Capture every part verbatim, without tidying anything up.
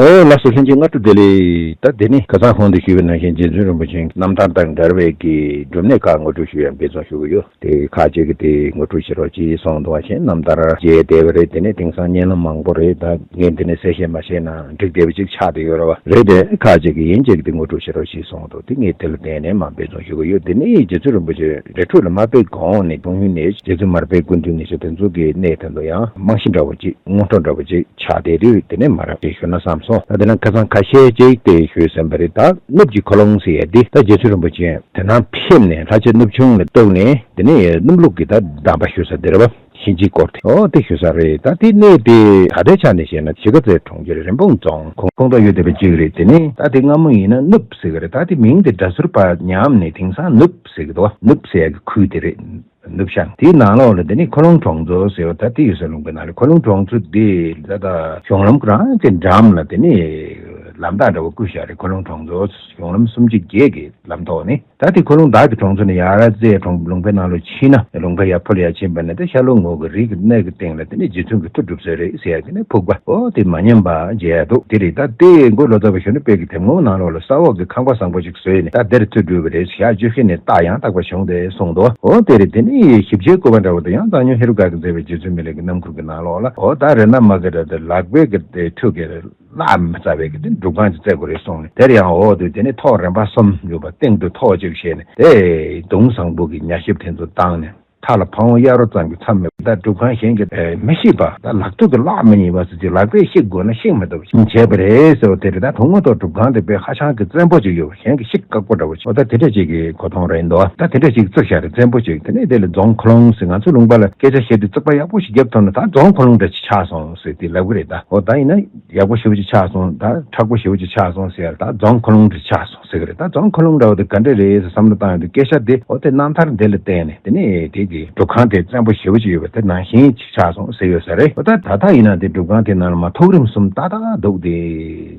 ཨོ་ལགས་སོ། ལྷན་རྒྱས་སྔ་དྲོ་བདེ་ལེགས། ད་དེ་ནི་ཁ་སང་གོང་དུ་ཞུས་པའི་ནང་བཞིན་རྗེ་བཙུན་རིན་པོ་ཆེའི་རྣམ་ཐར་དང་འབྲེལ་བའི་གི་སྒྲུབ་གནས་ཁག་ངོ་སྤྲོད་ཞུ་ཡ་འབད་བརྩོན་ཞུ་གི་ཡོད། དེ་ཁག་ཅིག་གི་དེ་ངོ་སྤྲོད་བྱེད་རོགས་ཅེས་གསུངས་འདུག་བ། གཞན་རྣམ་ཐར་རྒྱས་བསྡད་པ་རེད། དེ་ནས་དེང་སང་བརྙན་ལམ་མང་པོ་རེད། ད་ངས་འདི་ནས་གསལ་བཤད་མ་བྱས་ན་འགྲིག་བསྡད་པ་ཅིག་ཆགས་བསྡད་ཡོད་རེད་བ། རེད་དེ་ཁག་ཅིག་གིས་ཡིན་གཅིག་དེ་ངོ་སྤྲོད་བྱེད་རོགས་ཅེས་གསུངས་འདུག་དེ་ངས་དེ་ལ་བརྟེན་ནས་མར་འབད་བརྩོན་ཞུ་གི་ཡོད། དེ་ནས་རྗེ་བཙུན་རིན་པོ་ཆེ་རི་ཁྲོད་ལ་མ་ཕེབས་གོང་ནས་གདུང་ཡུལ་ནས་རྗེ་བཙུན་མར་པའི་སྐུ་མདུན་ནས་ཞུ་དེ་ཚོ་གི་གནས་དེ་ཚོ་ཡང་རྨང་གཞི་འདྲ་བོ་ཅིག་སྔོན་འགྲོ་འདྲ་བོ་ཅིག་ཆགས་བསྡད་དུས་དེ་ནས་མར་ར་ཅིག་ཞུ་ན་བསམ་སོང་། ད་དེ་ན་ཁ་སང་ཁ་ཤས་ཅིག་དེ་ཞུས་ཟིན་པ་རེད། ད་ནུབ་ཀྱི་འཁོར་ལོ་ཟེར་ཡ་འདི་ད་རྗེ་བཙུན་རིན་པོ་ཆེ་དེ་ནང་ཕེབས་ནས་ལྷ་ཆེན་གནུབས་ཆུང་ལ་གཏུགས་ནས་དེ་ནས་གནུབས་ལུགས་ཀྱི་ད་གདམས་པ་ཞུ་ས་དེ་རེད་བ། གཤིན་རྗེའི་སྐོར་དེ་ཨོ་དེ་ཞུ་ས་རེད། ད་དེ་གནས་དེ་ད་ལྟའི་ཆ་ནས་བཤད་ན་གཞིས་ཀ་རྩེ་གྲོང་ཁྱེར་རིན་སྤུངས་རྫོང་ཁོངས་གཏོགས་ཡོད་བསྡད་པ་ཅིག་རེད། དེ་ནས་ད་དེ་སྔ་མོ་ཡིན་ན་གནུབས་ཟེར་གི་རེད། ད་དེ་མིང་དེ་སྒྲ་ཟུར་པ་ཉམས་ནས་དེང་སང་ནུབ་ཟེར་གི་འདུག་གནུབས་ཟེར་ཡ་གི་ཁུལ་དེ་རེད། ནུབ་བྱང་དེའི་ནང་ལོགས་ལ་དེ་ནི་འཁོར་ལོ་གྲོང་ཚོ་ཟེར་བ་ད་དེ་ཡོད་ས་ལུང་པའི་ནང་ལ། འཁོར་ལོ་གྲོང་ཚོ་དེ་ད་ད་གཞུང་ལམ་རང་གི་འགྲམ་ལ་དེ་ནི་ལམ་རྟགས་འདྲ་བོ་བརྐོས་བཞག་རེད། འཁོར་ལོ་གྲོང་ཚོ་གཞུང་ལམ་སུམ་ཅུ་བརྒྱད་ཀྱི་ལམ་ཐོག་ནས། ད་དེ་འཁོར་ལོ་བདག་གི་གྲོང་ཚོ་ནས་ཡར་རྩེ་གྲོང་ལུང་པའི་ནང་ལ་ཕྱིན་ན། ལུང་པ་ཡར་ཕུ་ལ་ཡར་ཕྱིན་པ་ནས་དེ་ཤར་ལྷོ་ངོས་ཀྱི་རི་གི་སྣེ་གི་སྟེང་ལ་དེ་ནི་རྗེ་བཙུན་གྱི་མཐུ་སྒྲུབ་ས་རེད་ཟེར་ཡ་དེ་ནི་ཕུག་པ་ཨོ་དེ་མ་ཉམས་པ་མཇལ་ཡ་འདུག་དེ་རེད། ད་དེ་མགོ་ལོ་ཙཱ་བ་གཞོན་ནུ་དཔལ་གྱི་དེབ་ངོ་ནང་ལོགས་ལ་ས་འོག་གི་ཁང་པ་བཟང་པོ་ཞིག་བཟོས་ནས་ད་དེར་མཐུ་སྒྲུབ་པ་རེད། ཞག་བཅུ་བཞི་ནས་རྟགས་ཡང་དག་པ་བྱུང་སྟེ་གསུངས་འདུག་ཨོ་དེ་རེད། དེ་ནི་ཞིབ་ཆའི་སྐུ་པར་འདྲ་བོ་དེ་ཡང་གཙང་སྨྱོན་ཧེ་རུ་ཀ་གིས་མཛད་པའི་རྗེ་བཙུན་མི་ལའི་གི་རྣམ་མགུར་གྱི་ནང་ལོགས་ལ་ཨོ་ད་རེ་ན་མ་གི་ར་དེ་ལག་པའི་གི་དེ་མཐུ་གི་བརླག་མི་ཚར་བའི་གི་དེ་སྒྲུབ་ཁང་ཅིག་བཙལ་དགོས་རེད་གསུངས་ནས། དེར་ཡང་འོག་ཏུ་དེ་ནས་ཐོག་རིམ་པ་གསུམ་ཡོད་པ་སྟེང་དུ་ཐོག་གཅིག་བྱས་ནས་དེ་གདུང་བཟང་པོ་གི་ཉ་ཞིབ་དེ་ཚོ་བཏང་ནས་མཐའ་ལ་ཕ་བོང་གཡག་རོ་ཙམ་གྱི་མཚམས་མེད་པ། ད་སྒྲུབ་ཁང་གཞན་གྱི་མི་ཤེས་པ། ད་ལག་ཐོག་གི་བརླག་མི་ཉན་པ་ཟེར་གྱི་ལག་པས་བཤིག་དགོས་ན་བཤིག་མི་ཐུབ་བྱས་པ་རེད་ཟེར་བ་དེ་རེད། ད་དོན་ངོ་ཐོག་སྒྲུབ་ཁང་དེ་དཔེ་ཧ་ཅང་གི་བཙན་པོ་ཅིག་ཡོད་པ། གཞན་གྱིས་བཤིག་དཀགས་པོ་འདྲ་བོ་ཅིག་འོ་ད་དེ་འདྲ་ཅིག་གི་གོ་མཐོང་རེད་འདུག་ད་དེ་འདྲ་ཅིག་བརྩིགས་བཞག་རེད། བཙན་པོ་ཅིག་དེ་ནས་དེ་ལ་རྫོང་ཁོ་ལོང་ཟེར། ང་ཚོ་ལུང་པ་ལ་སྐད་ཆ་བཤད་དུས་བརྩིགས་པ་ཡག་པོ་ཞིག་བརྒྱབ་ཐུབ་ན་ད་རྫོང་ཁོ་ལོང་འདྲ་ཅིག་ཆགས་སོང་ཟེར་དེ་ལབ་གི་རེད། ད་འོ་ད་ཡིན་ན། ཡག་པོ་ཞེ་པོ་ཅིག་ཆགས་སོང་། ད་མཁྲེགས་པོ་ཞེ་པོ་ཅིག་ཆགས་སོང་ཟེར་ཡ་ད་རྫོང་ཁོ་ལོང་འདྲ་ཆགས་སོང་ཟེར་གི་རེད། ད་རྫོང་ཁོ་ལོང་འདྲ་བོ་དེ་ག་འདྲ་རེད་ཟེར་བསམ་བློ་བཏང་ཡོང་དུས་སྐད་ཆ་དེ་འོ་དེ་རྣམ་ཐར་འདི་ལ་བརྟེན་ནས་དེ་ནས་དེ་གི་སྒྲུབ་ཁང་དེ་བཙན་པོ་ཞེ་པོ་ཅིག་ཡོད་པ་དེ་ནང་བཞིན་ཅིག་ཆགས་སོང་ཟེར་ཡོད་ས་རེད། འོ་ད་ད་ལྟ་ཡིན་ན་དེ་སྒྲུབ་ཁང་དེ་ནང་ལ་མར་ཐོག་རིམ་གསུམ་ཏག་ཏག་འདུག་དེ་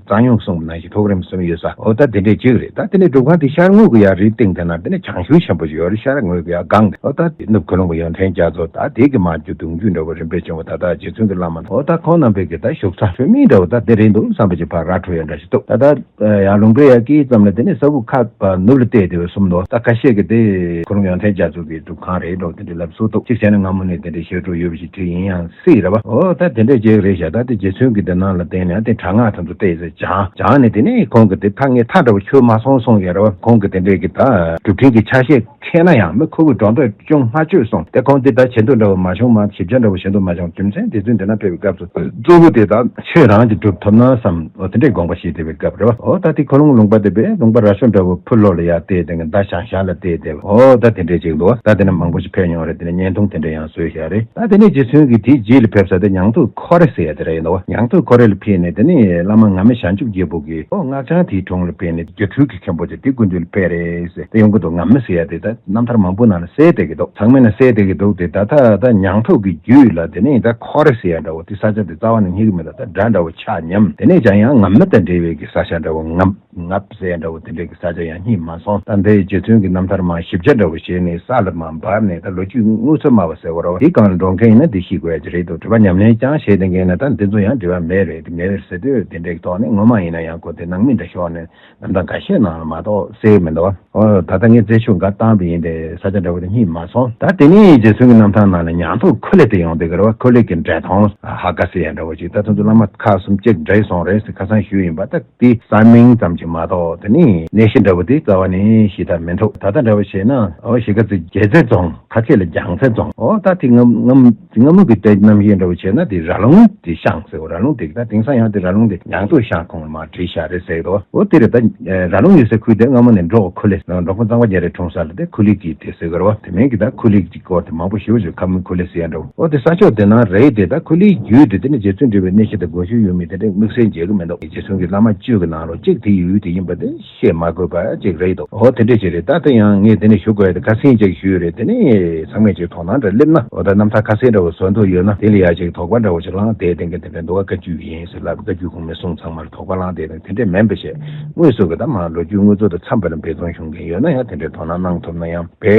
གཙང་སྨྱོན་གསུངས་པ་ནང་བཞིན་ཐོག་རིམ་གསུམ་ཡོད་ས་འོ་ད་དེ་འདྲས་ཅིག་རེད། ད་དེ་ནས་སྒྲུབ་ཁང་དེ་ཤར་ངོས་ཀྱི་ཡར་རིའི་སྟེང་དེ་ན་དེ་ནས་བྱང་ཤུལ་ཆེན་པོ་ཅིག་ཡོད་རེད། ཤར་ངོས་ཀྱི་ཡར་སྒང་དེ་འོ་ད་དེ་ནུབ་ཁོ་ལོང་པ་ཡོན་ཐན་རྒྱ་མཚོ་ད་དེ་གི་མར་རྒྱུ་གདུང་རྒྱུད་འདྲ་བོ་རིམ་པས་བྱུང་བ་ད་ལྟ་རྗེ་བཙུན་གྱི་བླ་མ་འོ་ད་ཁོང་རྣམ་པའི་གི་ད་བཞུགས་ས་ཆོས་མིན་འདྲ་བོ་ད་དེ་རེད་འདུག་བསམ་པ་ཅིག་ཕར་ར་འཕྲོད་ཡོད་འདྲ་ཞིག་འདུག་ད་ལྟ་ཡར་ལུང་པའི་ཡར་སྐྱེས་ཙམ་ལ་དེ་ནས་ས་ཁུག་ཁ་ནུབ་ལ་བལྟས་དེ་བས་གསུམ་འདུག་ད་ཁ་ཤས་ཀྱིས་དེ་ཁོ་རང་ཡོན་ཐན་རྒྱ་མཚོ་གི་སྒྲུབ་ཁང་རེད་འགྲོ་དེ་འདྲའི་ལབ་སྲོལ་འདུག་གཅིག་བྱས་ན་སྔ་མོ་ནས་དེ་འདྲའི་བཤད་སྲོལ་ཡོད་པ་ཞིག་བྲིས་ཡིན་ཡང་སྲིད་རེད་བ། འོ་ད་དེ་འདྲས་ཅིག་རེད་ཤག་ད་དེ་རྗེ་བཙུན་གྱིས་དེ་ནང་ལ་བརྟེན་ནས་དེ་དྲག་སྔགས་དེ་ཚོ་བལྟས་ཚེ་སྦྱངས་སྦྱངས་ནས་དེ་ནས་ཁོང་གིས་དེ་ཐག་ངས་ཐག་འདྲ་བོ་ཆོད་མ་སོང་གསུངས་ཡོད་རེད་བ། ཁོང་གིས་དེ་འདྲས་ཀྱི་ད་སྒྲུབ་ཕྲིན་གྱི་ཆ་ཤས་མཁས་ན་ཡང་མི་ཁོ་བོའི་སྒྲོ་འདོགས་ཅུང་སྔ་ཆོད་སོང་། དེ་ཁོང་དེ་ད་བྱེད་འདོད་འདྲ་བོ་མ་བྱུང་མ་ཞིབ་ཆ་འདྲ་བོ་བྱེད་འདོད་མ་བྱུང་། རྒྱུ་མཚན་དེ་ཚོའི་འདི་ན་ཕེབས་པའི་སྐབས་སུ་གཙོ་བོ་དེ་ད་ཆོས་རང་གིས་སྒྲུབ་ཐུབ་ན་བསམ། འོ་དེ་འདྲའི་དགོངས་པ་བཞེས་བསྡད་པའི་སྐབས་རེད་བ། འོ་ད་དེ་ཁོ་ལུང་ལུང་པ་དེ་བས་ལུང་པ་ར་ཤོ་འདྲ་བོ་ཕུ་ལོ་ལ་ཡར་བལྟས་དེ་མདའ་ཞང་ཞང་ལ་བལྟས་དེ་འོ་ད་དེ་འདྲས་ཅིག་འདུག་ད་དེ་ནས་མང་པོ་ཞིག་ཕེབས་མྱོང་རེད། དེ་ནས་བརྙན་ཐུང་དེ་འདྲ་ཡང་བཟོས་བཞག་རེད། ད་དེ་ནས་རྗེ་བཙུན་གྱིས་དེའི་རྗེས་ལ་ཕེབས་ས་དེ་ཉང་ཐུ་ཁོ་རེ་ཟེར་ཡ་དེ་རེད་འདུག་ཉང་ཐུ་ཁོ་རེ་ལ་ཕེབས་ནས་དེ་ནས་བླ་མ་ང་མི་བྱང་ཆུབ་རྒྱལ་པོ་གིས་འོ་སྔགས་འཆང་དེའི་དྲུང་ལ་ཕེབས་ནས་སྒྱུ་འཕྲུལ་གྱི་མཁན་པོ་དེ་དེ་སྐུ་མདུན་ལ་ཕེབས་རེད་ཟེར། དེ་ཡོང་གི་འདུག་ངམ་མི་ཟེར་ཡ་དེ་ད་རྣམ་ཐར་མང་པོ་ནང་ལ་གསལ་བསྡད་ཀྱི་འདུག་ཚང་མས་ན་གསལ་བསྡད་ཀྱི་འདུག་དེ་ད་ད་ད་ཉང་ཐུ་གི་རྒྱུད་ལ་དེ་ནས་ད་ཁོ་རེ་ཟེར་ཡ་འདྲ་བོ་དེ་ས་ཆ་དེ་རྩ་བ་ནས་རྙེད་ཀྱི་མི་འདུག་ད་སྒྲ་འདྲ་བོ་ཆགས་ཉམས། དེ་ནས་ཀྱང་ཡང་ངམ་མི་དང་འབྲེལ་བའི་གི་ས་ཆ་འདྲ་བོ་ངམ་ངབ་ཟེར་ཡ་འདྲ་བོ་དེ་འདྲའི་གི་ས་ཆ་ཡང་རྙེད་མ་སོང་། ད་འདི་རྗེ་བཙུན་གྱི་རྣམ་ཐར་མར་ཞིབ་ཆ་འདྲ་བོ་བྱས་ནས་ས་ལ་མར་འབབ་ནས་ད་ལོ་རྒྱུས་དངོས་སུ་སྨྲ་བ་ཟེར་བ་རེད་བ། དེ་སྒང་ལ་འགྲོ་མཁན་ཡིན་ན་འདི་ཤེས་དགོས་ཡ་ཅིག་རེད་འདུག་སྒྲུབ་པ་ཉམས་ལེན་ཀྱང་བྱས་བསྡད་མཁན་ན་ད་འདི་ཚོ་ཡང་འབྲེལ་བ་མེད་རེད། དེ་མེད་རེད་ཟེར་དུས་དེ་འདྲའི་ཐོག་ནས་ངོ་མ་ཡིན་ན་ཡང་ཁོ་དེ་སྣང་མེད་འདྲ་ཤོར་ནས་རྣམ་གྲངས་འགའ་ཤས་ནང་ལ་མ་གཏོགས་གསལ་མི་འདུག་ཨོ་ད་ལྟ་ངས་རྩད་ཆོད་འགའ་བཏང་བ་ཡིན་ཏེ་ས་ཆ་འདྲ་བོ་དེ་རྙེད་མ་སོང་། ད་དེ་ནས་རྗེ་བཙུན་གྱི་རྣམ་ཐར་ནང་ལ་ཉང་ཐུ་ཁུ་ལེ་དེ་ཡོང་བསྡད་ཀྱི་རེད་བ། ཁུ་ལེ་གི་འབྲས་ཐོང་ཧ་ཀ་ཟེར་ཡ་འདྲ་བོ་ཅིག་ད་ཐུན་ཚོད་བླ་མ་ཁག་གསུམ་གཅིག་འབྲེལ་སོང་རེད་ཟེར་ཁ་སང་ཞུས་ཡིན་པ། ད་དེ་ས་མིང་ཙམ་གྱིས་མ་གཏོགས་དེ་ནས་གནས་གཞི་འདྲ་བོ་དེ་རྩ་བ་ནས་ཤེས་ཐབས་མི་འདུག་ད་ལྟ་འདྲ་བོ་བྱས་ན་ཨོ་གཞིས་ཀ་རྩེ་རྒྱལ་རྩེ་རྫོང་ཁ་ཆེ་ལ་རྒྱང་རྩེ་རྫོང་ཨོ་ད་དེ་ངམ་ངམ། དེ་སྔ་མོ་གི་དེ་རྣམ་གཞག་འདྲ་བོ་བྱས་ན་དེ་ར་ལུང་དེ་ཤང་ཟེར་བ། ར་ལུང་དེ་ད་དེང་སང་ཡང་དེ་ར་ལུང་དེ་ཉང་ཐུ་ཤང་ཁོངས་ལ་མར་བྲིས་བཞག་རེད་ཟེར་གི་འདུག་འོ་དེ་རེད། ད་ར་ལུང་ཡོད་སའི་ཁུལ་དེ་སྔ་མོ་ནས་འབྲོག་ཁུ་ལེ་འབྲོག་ཁུ་གཙང་པ་རྒྱ་རི་འཁྲུངས་ས་ལ་དེ་ཁུ་ལི་གི་དེ་ཟེར་གི་རེད་བ། དེ་མིན་གི་ད་ཁུ་ལི་གི་སྐོར་དེ་མང་པོ་ཞེ་པོ་ཅིག་ཁ་མིན་ཁུ་ལེ་ཟེར་ཡ་འདྲ་བོ། འོ་དེ་ས་ཕྱོགས་དེ་ནང་རེད་དེ། ད་ཁུ་ལིའི་རྒྱུད་དེ་དེ་ནི་རྗེ་བཙུན་འདྲི་བའི་གནས་གཞི་དང་དགོངས་གཞི་ཡོད་མེད་དེ་འདྲ་དམིགས་བསལ་མཇལ་གི་མི་འདུག་རྗེ་བཙུན་གྱི་བླ་མ་བཅུ་གི་ནང་ལོགས་གཅིག་དེ་ཡུལ་དེ་ཡིན་པ་དེ་བཤད་མ་དགོས་པ་ཅིག་རེད་འདུག་འོ་དེ་འདྲ་ཅིག་རེད། ད་ལྟ་ཡང་ངས་དེ་ནས་ཞུ་དགོས་ཡ་དེ་ཁ་སང་ཅིག་ཞུས་རེད། དེ་ནས་ ཚང་མས་ཅིག་དོ་སྣང་འདྲ་སླེབས་ན། འོ་ད་རྣམ་ཐར་ཁ་གསལ་འདྲ་བོ་བཟོ་འདོད་ཡོད་ན། དེ་ལ་ཡ་ཅིག་དོགས་པ་འདྲ་བོ་ཅིག་ལངས་བསྡད་དེ་འདྲ་འདུག་ག་བཀའ་བརྒྱུད་ཡིན་ཟེར་ལབ། བཀའ་བརྒྱུད་གོང་མའི་གསུང་ཚང་མར་དོགས་པ་ལངས་བསྡད་དེ་འདྲ་མིན་པ་བྱས། དངོས་སུ་གི་ད་མ་ལོ་རྒྱུས་དངོས་གཙོ་དང་འཚམས་པ་ལ་འབད་བརྩོན་ཤོང་མཁན་ཡོད་ན་ཡང་། དེ་འདྲའི་དོ་སྣང་གནང་ཐུབ་ན་ཡང་དཔེ་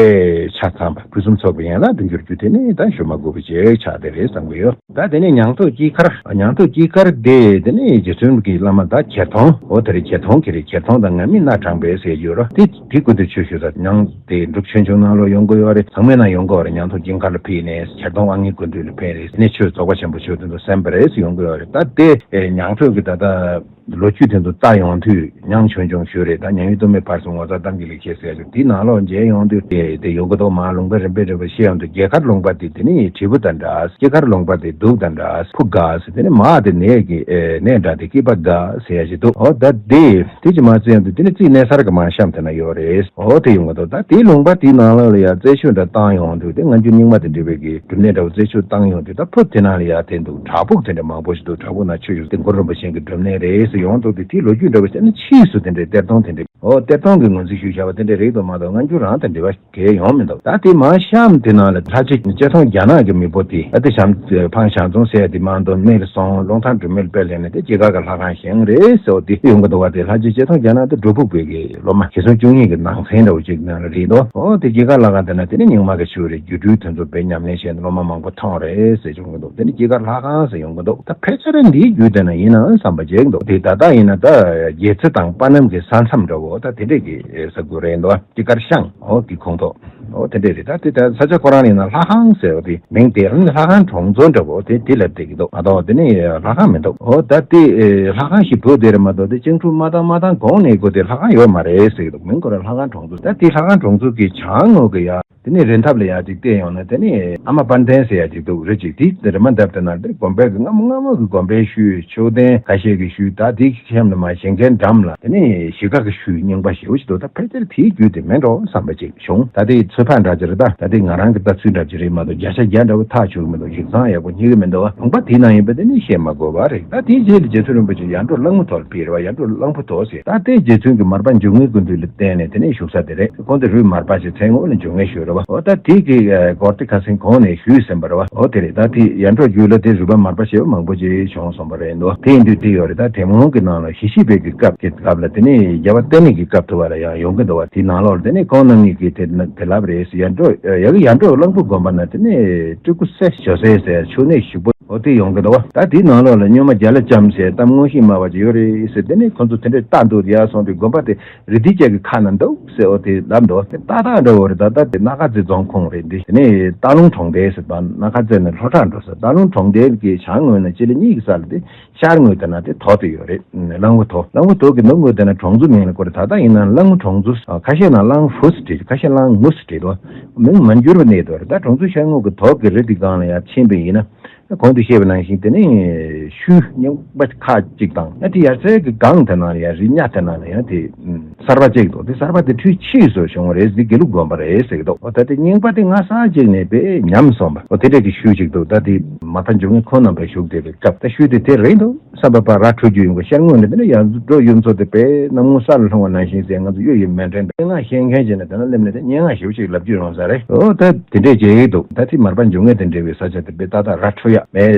ཆ་ཚང་བ། ཕུན་སུམ་ཚོགས་པའི་ཡན་ལག་ཏུ་འགྱུར་རྒྱུ་དེ་ནི་ད་ཞུ་མ་དགོས་པ་ཅིག་ཆགས་བསྡད་རེད་བསམ་གི་ཡོད། ད་དེ་ནས་ཉང་ཐོག་དཀྱིལ་མཁར། ཉང་ཐོག་དཀྱིལ་མཁར་དེ། དེ་ནས་རྗེ་བཙུན་གྱི་བླ་མ་ད་ཁྱེར་ཐོང་། འོ་དེ་རེད། ཁྱེར་ཐོང་གི་རེད། ཁྱེར་ཐོང་དང་ངར་མི་སྣ་དྲངས་པའི་ཟེར་ཡོད་རོ། དེ་དེ་སྐུ་མདུན་ཆོས་ཞུ་ས་ཉང་དེ་འབྲུག་ཆོས་འབྱུང་ནང་ལོགས་ཡོང་གི་ཡོད་རེད། ཚང་མའི་ནང་ཡོང་གི་ཡོད་རེད། ཉང་ཐོག་དཀྱིལ་མཁར་ལ་ཕེབས་ནས་ཁྱེར་ཐོང་དབང་ངེའི་སྐུ་མདུན་ལ་ཕེབས་རེད། ནས་ཆོས་རྫོགས་པ་ཆེན་པོ་ཆོས་དོན་དུ་གསན་པ་རེད་ཟེར་ཡོང་གི་ཡོད་རེད། ད་དེ་ཉང་ཐོག་གི་ད་ལྟ་ལོ་རྒྱུས་དེ་ཚོ་ལྟ་ཡོང་དུས། ཉང་ཆོས་འབྱུང་ཞུ་རེད། ད་མཉན་ཡོད་སྟོད་སྨད་བར་གསུམ་ངོ་མཚར་གཏམ་གྱི་ལེགས་བཤད་ཟེར་ཡ་ཅིག་དེའི་ནང་ལོགས་མཇལ་ཡོང་དུས། དེ་དེ་ཡོང་གི་འདུག་མར་ལུང་པ་རིམ་པས་རིམ་པས་བཤད་ཡོང་དུས། རྒྱལ་མཁར་ལུང་པ་དེ་དེ་ནི་དྲིལ་བུ་དང་འདྲ། དཀྱིལ་མཁར་ལུང་པ་དེ་གདུགས་དང་འདྲ། ཕུ་དགའ་ཟེར། དེ་ནི་མར་དེ་ནས་ཀྱི་ཨེ་ནས་འདྲ་དེ་སྐྱེས་པ་དགའ་ཟེར་ཡ་ཞིག་འདུག་འོ་ད་དེ་དེ་ཅི་མ་ཚད་ཡོང་དུས། དེ་ནི་རྩིས་གནས་སར་གི་མར་གཤམ་དེ་ན་ཡོད་རེད། འོ་དེ་ཡོང་གི་འདུག་ད་དེའི་ལུང་པ་དེའི་ནང་ལོགས་ལ་ཡ་རྩད་ཆོད་འདྲ་བཏང་ཡོང་དུས། དེ་སྔ་འགྱུར་རྙིང་མ་དང་འབྲེལ་བའི་གི་སྒྲུབ་གནས་འདྲ་བོ་རྩད་ཆོད་བཏང་ཡོང་དུས། ད་ཕུ་དེ་ནང་ལ་ཡ་དེ་འདུག་བྲག་ཕུག་དེ་འདྲ་མང་པོ་ཞིག་འདུག་བྲག་ཕུག་ན་ཆོས་ཞུ་དེ་གུ་རུ་རིན་པོ་ཆེ་གི་སྒྲུབ་གནས་རེད་ཟེར་ཡོང་འདུག་དེ་དེའི་ལོ་རྒྱུས་འདྲ་བོ་བཤད་ན། ཕྱིས་སུ་དེ་འདྲའི་གཏེར་སྟོན་དེ་འདྲ། འོ་གཏེར་སྟོན་གྱི་ངོས་འཛིན་ཞུས་བཞག་པ་དེ་འདྲ་རེད་འདུག་མ་གཏོགས་སྔ་འགྱུར་རང་དང་འབྲེལ་བ་གང་ཡང་ཡོང་མི་འདུག་ད་དེ་མར་གཤམ་དེ་ནང་ལ་ལྷ་རྗེ་ལྕེ་མཐོང་རྒྱ་ནག་གི་མེས་པོ་དེ། ཨ་དེ་བྱམས་ཕང་ཞང་ཙུང་ཟེར་ཡ་དེ་མར་མདོ་སྨད་ལ་སོང་། རླུང་ཐང་སྒྲོལ་མའི་དཔལ་ལེན་ནས་དེ་དཀྱིལ་མཁར་གྱི་ལྷ་ཁང་བཞེངས་རེད་ཟེར་བ་དེ་ཡོང་གི་འདུག་བ། དེ་ལྷ་རྗེ་ལྕེ་མཐོང་རྒྱ་ནག་དེ་སྒྲུབ་ཕུག་བོད་ཀྱི་སློབ་མ་ཞེ་ཚོམ་བཅུ་གཉིས་ཀྱི་ནང་ཚན་འདྲ་བོ་ཅིག་ནང་ལ་རེད་འདུག་འོ་དེ་དཀྱིལ་མཁར་ལྷ་ཁང་དེ་ན་དེ་ནི་རྙིང་མ་གི་ཆོས་རེད། སྒྱུ་འཕྲུལ་དེ་ཚོ་དཔེ་ཉམས་ལེན་བྱས་ནས་སློབ་མ་མང་པོ་མཐོང་རེད་ཟེར་ཡོང་གི་འདུག་དེ་ནི་དཀྱིལ་མཁར་ལྷ་ཁང་ཟེར་ཡོང་གི་འདུག་ད་ཕལ་ཆེར་འདིའི་རྒྱུད་དེ་ན་ཡིན་ནའང་བསམ་པ་ཅིག་འདུག་དེ་ད་ལྟ་ཡིན་ན་ད་རྒྱལ་རྩེ་དང་པ་སྣམ་གྱི་ས་མཚམས་འདྲ་བོ་ད་དེ་འདྲས་ཀྱི་ས་ཁུལ་རེད་འདུག་དཀྱིལ་མཁར་ཤང་འོ་དེ་ཁོངས་གཏོགས། འོ་དེ་འདྲས་རེད། ད་དེ་ད་ས་ཆ་ཁོ་རང་ཡིན་ན་ལྷ་ཁང་ཟེར་བ་དེ་མིང་དེ་རང་ལྷ་ཁང་གྲོང་ཚོ་འདྲ་བོ་དེ་དེ་ལབ་བསྡད་ཀྱི་འདུག་མ་གཏོགས་དེ་ནི་ལྷ་ཁང་མི་འདུག་འོ་ད་དེ་ལྷ་ཁང་ཞིག་བོད་དེ་རེད་མ་གཏོགས། དེ་ལྕགས་འཁྲུག་མ་བཏང་མ་བཏང་གོང་ནས་གོ་དེ་ལྷ་ཁང་ཡོད་མ་རེད་ཟེར་གྱི་འདུག་མིང་ཁོ་རང་ལྷ་ཁང་གྲོང་ཚོ། ད་དེ་ལྷ་ཁང་གྲོང་ཚོ་གི་བྱང་ངོས་ཀྱི་ཡ། དེ་ནས་རི་འདབས་ལ་ཡ་ཅིག་བལྟས་ཡོང་ན། དེ་ནས་ཨ་མ་དཔལ་ལྡན་ཟེར་ཡ་ཅིག་འདུག་རི་ཅིག་དེའི་རི་མ་འདབས་དེ་ན་དེ་དགོན་པའི་གི་སྔ་མོ་སྔ་མོ་གི་དགོན་པའི་ཤུལ། མཆོད་རྟེན་ཁ་ཤས་ཀྱི་ཤུལ། ད་དེའི་གཤམ་ལ་མར་ཞིང་ཁའི་འགྲམ་ལ་དེ་ནས་གཞིས་ཀ་གི་ཤུལ་རྙིང་པ་ཞེ་པོ་ཞིག་འདུག་ད་ཕལ་ཆེར་དེའི་རྒྱུད་དེ་མིན་འགྲོ་བསམ་པ་ཅིག་བྱུང་། ད་དེ་ཚོད་དཔག་འདྲ་ཅིག་རེད། ད་ད་དེ་ང་རང་གི་ལྟ་ཚུལ་འདྲ་ཅིག་རེད་མ་གཏོགས། བརྒྱ་ཆ་བརྒྱ་འདྲ་བོ་ཐག་ཆོད་ཀྱི་མི་འདུག་ཡིག་ཚང་ཡག་པོ་རྙེད་ཀྱི་མི་འདུག་ལུང་པ་དེའི་ནང་ཡིན་པ་དེ་ནི་བཤད་མ་དགོས་པ་རེད། ད་དེའི་རྗེས་ལ་རྗེ་བཙུན་རིན་པོ་ཆེ་ཡར་འབྲོག་གླང་མོ་ཐོག་ལ་ཕེབས་རེད་བ། ཡར་འབྲོག་གླང་པོ་ཐོག་ཟེར། ད་དེ་རྗེ་བཙུན་གྱི་མར་པ་འབྱུང་ལྔའི་སྐུ་མདུན་ལ་བསྟེན་ནས་དེ་ནས་བཞུགས་ས་དེ་རེད། ཁོང་དེ་རུས་མར་པ་ཞེས་མཚན་ངོ་ལ་འབྱུང་ལྔ་ཞུ་རེད་བ། འོ་ད་དེ་གི་སྐོར་དེ་ཁ་སང་གོང་ནས་ཞུས་ཟིན་པ་རེད་བ། འོ་དེ་རེད། ད་དེ་ཡར་འབྲོག་རྒྱུད་ལ་དེ་རུས་པ་མར་པ་ཞེས་པ་མང་པོ་ཅིག་བྱུང་སོང་བ་རེད་འདུག་དེ་ཡིན་དུས་དེ་ཡོད་རེད། ད་དེ་སྔོན་གྱི་ནང་ལ་ཞི་བྱེད་པའི་གི་སྐབས་ཀྱི་སྐབས་ལ། དེ་ནས་རྒྱལ་བ་བསྟན་གནས་ཀྱི་སྐབས་དུ་བ་ལ་ཡང་ཡོང་གི་འདུག་བ། དེའི་ནང་ལོགས་ལ་དེ་ནས་ཁོང་རྣམ་གཉིས་ཀྱིས་དེ་དེ་ལབ་རེད། ཡར་འབྲོག་ཡ་གི་ཡར་འབྲོག་གླང་པོ་དགོན་པ་ན་དེ་ནས་སྤྲུལ་སྐུ་སྲས་ཇོ་སྲས་ཟེར་ཆོས་གནས་བཞུགས་པ། འོ་དེ་ཡོང་གི་འདུག་བ། ད་དེའི་ནང་ལོགས་ལ་སྨྱོན་མ་རྒྱ་ལ་ལྕམ་ཟེར་གཏམ་ངོ་ཤེས་སྨྲ་བ་ཅིག་ཡོད་རེད་ཟེར། དེ་ནས་ཁོ་ཚོ་དེ་འདྲས་ལྟ་འདུག་ཡར་སོང་དུས་དགོན་པ་དེ་རི་དེ་ཅག་གི་ཁ་ན་འདུག་ཟེར། འོ་དེ་ལབ་འདུག་དེ་ཏག་ཏག་འདྲ་བོ་རེད། ད་ལྟ་དེ་སྣ་ཁ་རྩེ་རྫོང་ཁོངས་རེད་འདི། དེ་ནས་སྟག་ལུང་གྲོང་རྡལ་ཟེར་བ། སྣ་ཁ་རྩེ་ནས་ལྷོ་བྲག་འགྲོ་ས། སྟག་ལུང་གྲོང་རྡལ་གྱི་བྱང་ངོས་ན་སྤྱི་ལེ་གཉིས་ཀྱི་ས་ལ་དེ་ཤར་ངོས་དེ་ན་དེ་དོག་དེ་ཡོད་རེད། གླང་བུ་དོག་གླང་བུ་དོག་གི་ནུབ་ངོས་དེ་ན་གྲོང་ཚོ་མིང་ལ་གོ་རེད། ད་ལྟ་ཡིན་ན་གླང་གྲོང་ཚོ། ཁ་ཤས་ན་གླང་བུ་ཟེར་བྲིས། ཁ་ཤས་གླང་མུ་ཟེར་བྲིས་འདུག་མིང་མ་འགྱུར་བ་གནས་འདུག་རེད། ད་གྲོང་ཚོ་ཤར་ངོས་ཀྱི་དོག་གི་རི་དེ་སྒང་ལ་ཡར་ཕྱིན་པ་ཡིན་ན། གོང་དུ་བཤད་པ་ནང་བཞིན་དེ་ནི་ཤུལ་རྙིང་པ་ཁག་ཅིག་དང་། ཨ་དེ་ཡར་རྩེ་གི་སྒང་དེ་ན་ཡང་རི་གཉའ་དེ་ན་ཡང་དེ་གསར་པ་ཅིག་འདུག་དེ་གསར་པ་དེ་འཕྲུལ་ཕྱིས་སུ་བྱུང་བ་རེད། འདི་དགེ་ལུགས་དགོན་པ་རེད་ཟེར་གི་འདུག་འོ་ད་དེ་རྙིང་པ་དེ་སྔ་ས་ཅིག་ནས་དཔེ་ཉམས་སོང་བ། འོ་དེ་འདྲ་གི་ཤུལ་ཅིག་འདུག་ད་དེ་མར་པ་འབྱུང་གནས་ཁོང་རྣམ་པས་བཞུགས་བསྡད་པའི་སྐབས། ད་ཤུལ་དེ་དེ་རེད་འདུག་བསམ་པ་ཕར་ར་འཕྲོད་རྒྱུ་ཡོང་གི། ཤར་ངོས་ནས་དེ་ནས་ཡར་འབྲོག་གཡུ་མཚོ་དེ་དཔེ་གནམ་སྔོན་ས་ལ་ལྷུང་བ་ནང་བཞིན་ཟེར། ང་ཚོ་གཡུ་ཡི་མེ་འདྲེན་སྙན་ངག་ཤེས་མཁན་ཅིག་ན་དེ་ན་སླེབས་ནས་དེ་སྙན་ངག་ཞེ་པོ་ཅིག་ལབ་རྒྱུ་ཡོང་ས་རེད། འོ་ད་དེ་འདྲས་བྱེད་ཀྱི་འདུག་ད་དེ་མར་པ་འབྱུང་གནས་དེ་འདྲ་བའི་ས་ཆ་དེ་དཔེ་ཏག་ཏག་ར་འཕྲོད་ཡག་མེད།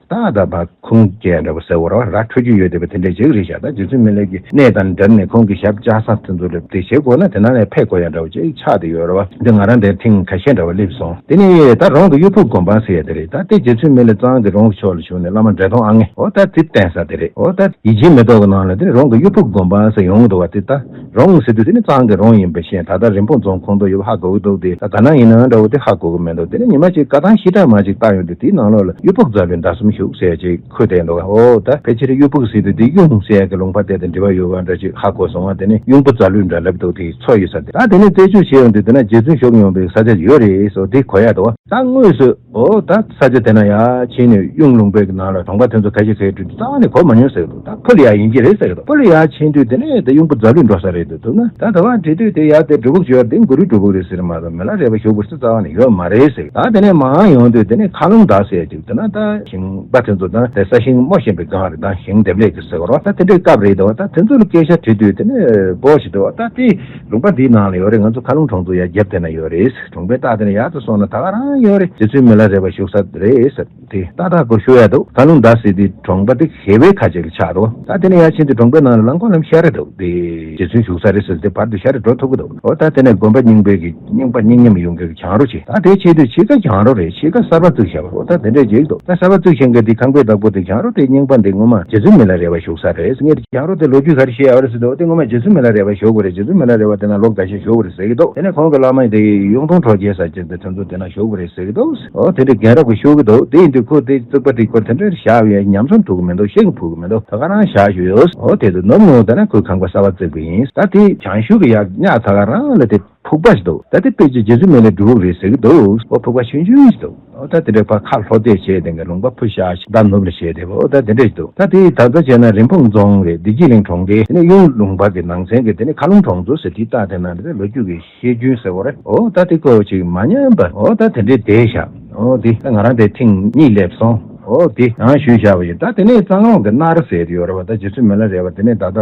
ཏག་ཏག་ཕར་ཁུངས་སྐྱེལ་འདྲ་བོ་ཟེར་བ་རེད་བ། ར་འཕྲོད་རྒྱུ་ཡོད་བསྡད་པ་དེ་འདྲས་ཅིག་རེད་ཤག་ད་རྗེ་བཙུན་མི་ལའི་གི་གནས་དང་འབྲེལ་ནས་ཁོང་གི་ཞབས་བཅགས་ས་དེ་ཚོ་ལ་དེ་བྱེད་དགོས་ན་དེ་ནང་ནས་ཕེབས་དགོས་ཡག་འདྲ་བོ་ཅིག་ཆགས་བསྡད་ཡོད་རེད་བ། འདི་ང་རང་དེར་ཐེངས་ཁ་ཤས་འདྲ་བོ་སླེབས་སོང་། དེ་ནས་ད་རོང་གི་གཡུ་ཕུག་དགོན་པ་ཟེར་ཡ་དེ་རེད། ད་དེ་རྗེ་བཙུན་མི་ལ་གཙང་གི་རོང་གི་ཕྱོགས་ལ་བྱོན་ནས་བླ་མ་འབྲས་སྟོང་ཨ་ངེ། འོ་ད་དེ་བསྟེན་ས་དེ་རེད། འོ་ད་ཡིད་ཆེས་མེ་ཏོག་གི་ནང་ལ་དེ་རོང་གི་གཡུ་ཕུག་དགོན་པ་ཟེར་ཡོང་གི་འདུག་བ། དེ་ད་རོང་ཟེར་དུས་དེ་ནི་གཙང་གི་རོང་ཡིན་པ་ཤེས། ད་ལྟ་རིན་སྤུངས་རྫོང་ཁོངས་གཏོགས་ཡོད་པ་ཧ་གོ་གི་འདུག་དེ་ད་ག་ན་ཡིན་ནའང་འདྲ་བོ་དེ་ཧ་གོ་གི་མི་འདུག་དེ་ནི་ཉི་མ་གཅིག་བཀའ་ཐང་ཞིབ་ཕྲ་མ་གཅིག་བཏང་ཡོང་དུས་དེའི་ནང་ལོགས་ལ་གཡུ་ཕུག་རྫ་ལུས་མདའ་གསུམ་བཞུགས་ཟེར་ཡ་ཅིག་འཁོད་བསྡད་འདུག་འོ་ད་ཕལ་ཆེར་གཡུ་ཕུག་ཟེར་དུས་དེ་གཡུང་ཟེར་ཡ་གི་ལུང་པ་དེ་དང་འབྲེལ་བ་ཡོད་པ་འདྲ་ཅིག་ཧ་གོ་སོང་བ། དེ་ནི་གཡུང་པོ་རྫ་ལུས་འདྲ་ལབ་འདུག་དེ་ཚོ་ཡོད་ས་དེ། ད་དེ་ནས་རྩད་གཅོད་བྱས་ཡོང་དུས་དེ་ན་རྗེ་བཙུན་བཞུགས་ཡོང་པའི་ས་ཆ་ཡོད་རེད་ཟེར་བ་དེ་གོ་ཡ་འདུག་ད་དངོས་སུ་འོ་ད་ས་ཆ་དེ་ན་ཡར་ཕྱིན་ནས་གཡུང་ལུང་པའི་གི་ནང་ལ་གྲོང་པ་དེ་ཚོ་ཁ་ཤས་ཁ་ཤས་བྲིས་འདུག་རྩ་བ་ནས་གོ་མ་མྱོང་ཟེར་གི་འདུག་ད་ཕུ་ལ་ཡར་ཡིན་གྱི་རེད་ཟེར་གི་འདུག་ཕུ་ལ་ཡར་ཕྱིན་དུས་དེ་ནས་དེ་གཡུང་པོ་རྫ་ལུས་འགྲོ་ས་རེད་འདུག་འདུག་ན། ད་ད་བར་བྲིས་དུས་དེ་ཡར་དེ་སྒྲུབ་ཕུག་ཞོར་དེ་གུ་རུའི་སྒྲུབ་ཕུག་རེད་ཟེར་མ་གཏོགས་མི་ལ་རས་པ་ཞོག་པོ་རྩ་བ་ནས་ཡོད་མ་རེད་ཟེར། ད་དེ་ནས་མར་ཡོང་དུས་དེ་ནས་མཁར་ལུང་བདག་ཟེར་ཅིག་དེ་ན་ད་ཞིང་པ་དེ་ཚོ་ད་དེ་ས་ཞིང་རྨོ་བཞིན་པའི་སྒང་རེད། ད་ཞིང་འདེབས་ལས་ཀྱི་ཟེར་བ་རེད་བ། ད་དེ་འདྲའི་སྐབས་རེད་འདུག་ད་དེ་ཚོ་ལ་སྐད་ཆ་དྲིས་དུས་དེ་ནས་ པོ་ཞིག་འདུག་ད་དེ་ལུང་པ་འདིའི་ནང་ལ་ཡོད་རེད། ང་ཚོ་མཁའ་རླུང་གྲོང་ཚོ་ཡར་རྒྱབ་དེ་ན་ཡོད་རེད། གྲོང་པའི་ལྟག་དེ་ན་ཡར་ཚོ་སོང་ན་ད་ག་རང་ཡོད་རེད། རྗེ་བཙུན་མི་ལ་རས་པ་བཞུགས་ས་རེད་ཟེར། དེ་ཏག་ཏག་གོ་ཞུ་ཡ་འདུག་མཁའ་རླུང་ཟླ་ཟེར་དེ་གྲོང་པ་དེ་ཞེ་བའི་ཁ་ཅིག་ལ་ཆགས་འདུག་ད་དེ་ནས་ཡར་ཕྱིན་དུས་གྲོང་པའི་ནང་ལ་རླངས་འཁོར་ལམ་ཤར་རེ་འདུག་དེ་རྗེ་བཙུན་བཞུགས་ས་རེད་ཟེར་དེ་བར་དུ་ཤར་རེ་འགྲོ་ཐུབ་ཀྱི་འདུག་འོ་ད་དེ་ནས་དགོན་པ་རྙིང་པའི་གི་རྙིང་པ་རྙིང་ཉམས་ཡོང་མཁན་གྱི་གྱང་རོ་ཅིག་ད་དེ་ཆེད་དུ་ཕྱི་ཁ་གྱང་རོ་རེད། ཕྱི་ཁ་གསར་པ་བཙུགས་བཞག་པ། འོ་ད་དེ་འདྲས་ཅིག་འདུག་ད་གསར་པ་བཙུགས་བཞིན་གྱི་དེ་ཁང་པའི་བདག་པོ་དེ་གྱང་རོ་དེ་རྙིང་པ་འདི་ངོ་མ་རྗེ་བཙུན་མི་ལ་རས་པ་བཞུགས་ས་རེད་ངས་དེ་གྱང་རོ་དེ་ལོ་རྒྱུས་ག་རེ་བཤད་ཡོད་རེད་ཟེར་དུས་འོ་དེ་ངོ་མ་རྗེ་བཙུན་མི་ལ་རས་པ་བཞུགས་པ་རེད། རྗེ་བཙུན་མི་ལ་རས་པ་དེ་ན་ལོ་འགའ་ཤས་བཞུགས་པ་རེད་ཟེར་གྱི་འདུག་དེ་ནས་ཁོང་གི་བླ་མ་དེ་གཡུང་དྲུང་གྲོལ་རྒྱལ་ཟེར་གྱི་འདུག་དེ་ཚོ་དེ་ན་བཞུགས་པ་རེད་ཟེར་གྱི་འདུག་འོ་དེ་འདྲའི་རྒན་རབས་ཀྱིས་ཞུ་གི་འདུག་དེ་ཡིན་དུས་ཁོ་དེ་བཙུགས་པ་དེ་ཁོ་དེ་འདྲར་བཞག་ཡོད། ཉམས་སུ་ཐུག་གི་མི་འདུག་ཤེས་ཀྱི་ཕུག་གི་མི་འདུག་ད་ག་རང་བཞག་ཞུ་ཡོད། འོ་དེ་དུ་ནོར་ནོར་ད་ན་ཁོས་ཁང་པ་གསར་པ་བཙུགས་པ་ཡིན། ད་དེ་བྱང་ཤུལ་གྱི་ཡག་ཉག་ད་ག་རང་ལ་དེ་ཕུག་པ་ཞིག་འདུག་ད་དེ་དཔེ་ཆ་རྗེ་བཙུན་མི་ལ་སྒྲུབ་རེད་ཟེར་གི་འདུག་འོ་ཕུག་པ་ཆུང་ཆུང་ཞིག་འདུག་འོ་ད་དེ་འདྲ་ཕར་ཁ་ལྷོ་བལྟས་བྱས་དེ་ག་ལུང་པ་ཕུ་ཤ་ཞིག་ད་ནུབ་ལ་བྱས་དེ་འོ་ད་དེ་འདྲ་ཞིག་འདུག་ད་དེ་ད་ལྟ་བྱས་ན་རིན་སྤུངས་རྫོང་རེད། བདེ་སྐྱིད་གླིང་གྲོང་ཁྱེར་དེ་ནས་གཡུང་ལུང་པ་གི་ནང་ཚན་གྱི་དེ་ནས་མཁའ་རླུང་གྲོང་ཚོ་ཟེར་དེ་ད་དེ་ན་དེ་ལོ་རྒྱུས་ཀྱི། ཤེས་རྒྱུན་ཟེར་བ་རེད། འོ་ད་དེ་ཀོ་ཅིག་མ་ཉམས་པ། འོ་ད་དེ་འདྲའི་བསྡད་བཞག་འོ་དེ་ད་ང་རང་དེ་ཐེངས་གཉིས་སླེབས་སོང་། འོ་དེ་ཡང་ཞུས་བཞག་པ་ཡིན། ད་དེ་ནས་གཙང་རོང་གི་སྣར་ཟེར་དེ་ཡོད་རེད་བ། ད་རྗེ་བཙུན་མི་ལ་རས་པ་དེ་ནས་ད་ལྟ་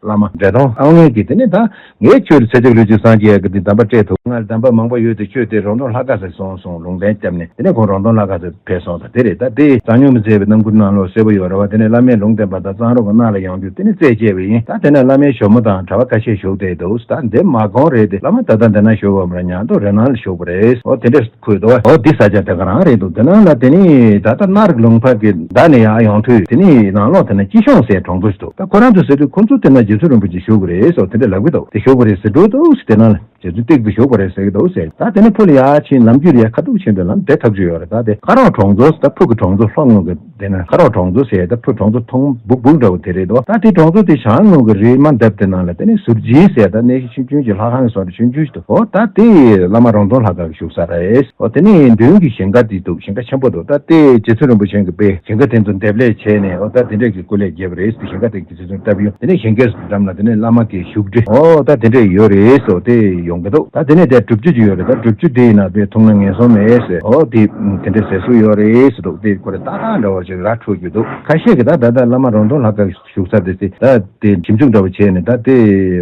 བླ་མ་འབྲས་སྟོང་དབང་ངེས་ཀྱིས་དེ་ནས་ད་ངའི་ཆོས་ལ་ཚེ་གཅིག་ལུས་གཅིག་སངས་རྒྱས་ཀྱི་དེ་གདམས་པ་སྤྲད་ཐུབ། ང་ལ་གདམས་པ་མང་པོ་ཡོད་དེ་ཆོས་དེ་རོང་སྟོན་ལྷ་ཁང་ཟེར་སོང་སོང་ལུང་བསྟན་བཏབ་ནས་དེ་ནས་ཁོང་རོང་སྟོན་ལྷ་ཁང་ཟེར་ཕེབས་སོང་། ད་དེ་རེད། ད་དེ་གཙང་སྨྱོན་མི་མཛད་པའི་རྣམ་མགུར་ནང་ལོགས་གསལ་པོ་ཡོད་རེད་བ། དེ་ནས་བླ་མས་ལུང་བསྟན་པ་དང་གཙང་རོང་གི་སྣར་ལ་ཡོང་དུས་དེ་ནས་རྩད་བཅད་པ་ཡིན། ད་དེ་ནས་བླ་མའི་ཞོལ་མོ་དང་གྲྭ་པ་ཁ་ཤས་བཞུགས་བསྡད་འདུག་ད་འདི་མ་དགོངས་རེད་དེ། བླ་མ་ད་ལྟ་འདི་ན་བཞུགས་པ་མ་རེད། ཉང་སྟོད་རི་ནང་ལ་བཞུགས་པ་རེད། འོ་དེ་འདྲས་འཁོད་འདུག་འོ་འདི་ས་ཆ་དེ་ག་རང་རེད་འདུག་དེ་ནང་ལ་དེ་ནས་ད་ལྟ་སྣར་གྱི་ལུང་པ་གི་མདའ་ནས་ཡར་ཡོང་དུས་དེ་ནས་ནང་ལོགས་དེ་ན་སྐྱིད་གཤོངས་ཟེར་གྲོང་ཚོ་ཞིག་འདུག་ད་ཁོ་རང་ཚོ་ཟེར་དུས་ཁོ་ཚོ་དེ་ན་རྗེ་བཙུན་རིན་པོ་ཆེ་བཞུགས་པ་རེད་ཟེར་དེ་འདྲས་ལབ་གི་འདུག་དེ་བཞུགས་པ་རེད་ཟེར་འགྲོ་འདུག་དེ་ནང་ལ། རྗེ་བཙུན་སྟེགས་བུ་བཞུགས་པ་རེད་ཟེར་གྱི་འདུག་ཟེར། ད་དེ་ནས་ཕུ་ལ་ཡར་ཕྱིན་ལམ་རྒྱུད་ལ་ཡར་ཁ་ཐུག་ཕྱིན་པའི་ལམ་དེ་ཐག་ཆོད་ཡོད་རེད། ད་དེ་ཁ་རོག་གྲོང་ཚོ་ཟེར། ད་ཕུ་གི་གྲོང་ཚོ་ལྷོ་ངོས་ཀྱི་དེ་ན་ཁ་རོག་གྲོང་ཚོ་ཟེར། ད་ཕུ་གྲོང་ཚོ་མཐོང་སྦུག་སྦུག་འདྲ་བོ་དེ་རེད་འདུག་ད་དེ་གྲོང་ཚོ་དེ་བྱང་ངོས་ཀྱི་རི་མ་འདབས་དེ་ནང་ལ་དེ་ནས་ཟུར་བྱིའུ་ཟེར། ད་གནས་གཞི་ཆུང་ཆུང་ཞིག་ལྷ་ཁང་གི་བཟོ་འདྲ་ཆུང་ཆུང་ཞིག་འདུག་འོ་ད་དེ་བླ་མ་རོང་སྟོན་ལྷ་ཁང་གི་བཞུགས་ས་རེད། འོ་དེ་ནས་མདུན་གྱི་ཞིང་ཁ་དེ་འདུག་ཞིང་ཁ་ཆེན་པོ་འདུག་ད་དེ་རྗེ་བཙུན་རིན་པོ་ཆེ་གི་དཔེ་ཞིང་ཁ་དེ་ཚོ་འདེབས་ལས་བྱས་ནས་འོ་ད་དེ་འདྲས་ཀྱི་སྐུ་ལས་རྒྱས་པ་རེད། དེ་ཞིང་ཁ་དེ་གི་རྗེ་བཙུན་བཏབ་ཡོད། དེ་ནས་ཞིང་ཁའི་འགྲམ་ལ་དེ་ནས་བླ་མ་གི་བཞུགས་ཁྲི་འོ་ད་དེ་འདྲས་ཡོད་རེད་ཟེར་དེ་ཡོང་གི་འདུག་ད་དེ་ནས་དེ་སྒྲུབ་ཆུ་ཅིག་ཡོད་རེད། ད་སྒྲུབ་ཆུ་དེ་ཡིན་ན་དེ་འཐུང་ན་ངན་སོང་མེད་ཟེར། འོ་དེ་དེ་འདྲས་ཟེར་སྲོལ་ཡོད་རེད་ཟེར་འདུག་དེ་ཁོ་རེ་ཏག་ཏག་འདྲ་བ་ཞིག་ར་འཕྲོད་རྒྱུ་འདུག་ཁ་ཤས་ཀྱིས་ད་ད་ལྟ་བླ་མ་རོང་སྟོན་ལྷ་ཁང་བཞུགས་ས་དེ་དེ་ད་དེ་ཞིབ་འཇུག་འདྲ་བ་བྱས་ནས་ད་དེ་